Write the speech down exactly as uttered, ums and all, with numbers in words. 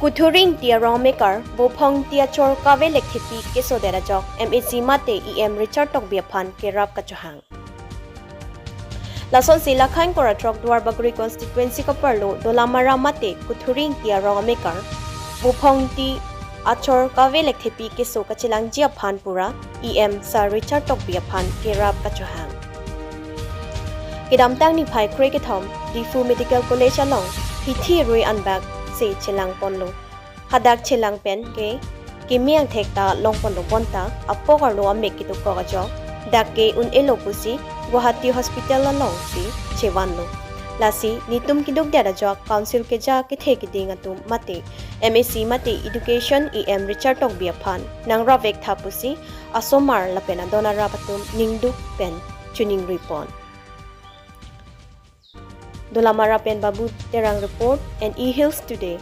Kuthuri Ingti arong amekar Bophong Ingti achor Kave Lekthepi keso det ajok M A C mate E M Richard Tokbi aphan kerap kachohang. Lasonsi Lakhain Koratrok Duarbagori constituency kaparlo Dolamara mate Kuthuri Ingti arong amekar Bophong Ingti achor Kave Lekthepi keso kachelangji aphan pura E M Sir Richard Tokbi aphan kerap kachohang. Kedamtang niphai krekethom Diphu Medical College along hithi rui anbak se chelang ponlo. Hadak chelang pen ke keme angthek ta long ponlo bonta apok arlo amek ketukok ajok dak ke un-elo pusi Guwahati Hospital alongsi chevanlo. Lasi netum keduk det ajok Council keja kethe keding atum mate M A C mate Education E M Richard Tokbi aphan nangrap vek tha pusi asomar lapen adon arap atum ningduk pen choningri pon. Dolamara pen Babu Terang report, N E Hills Today.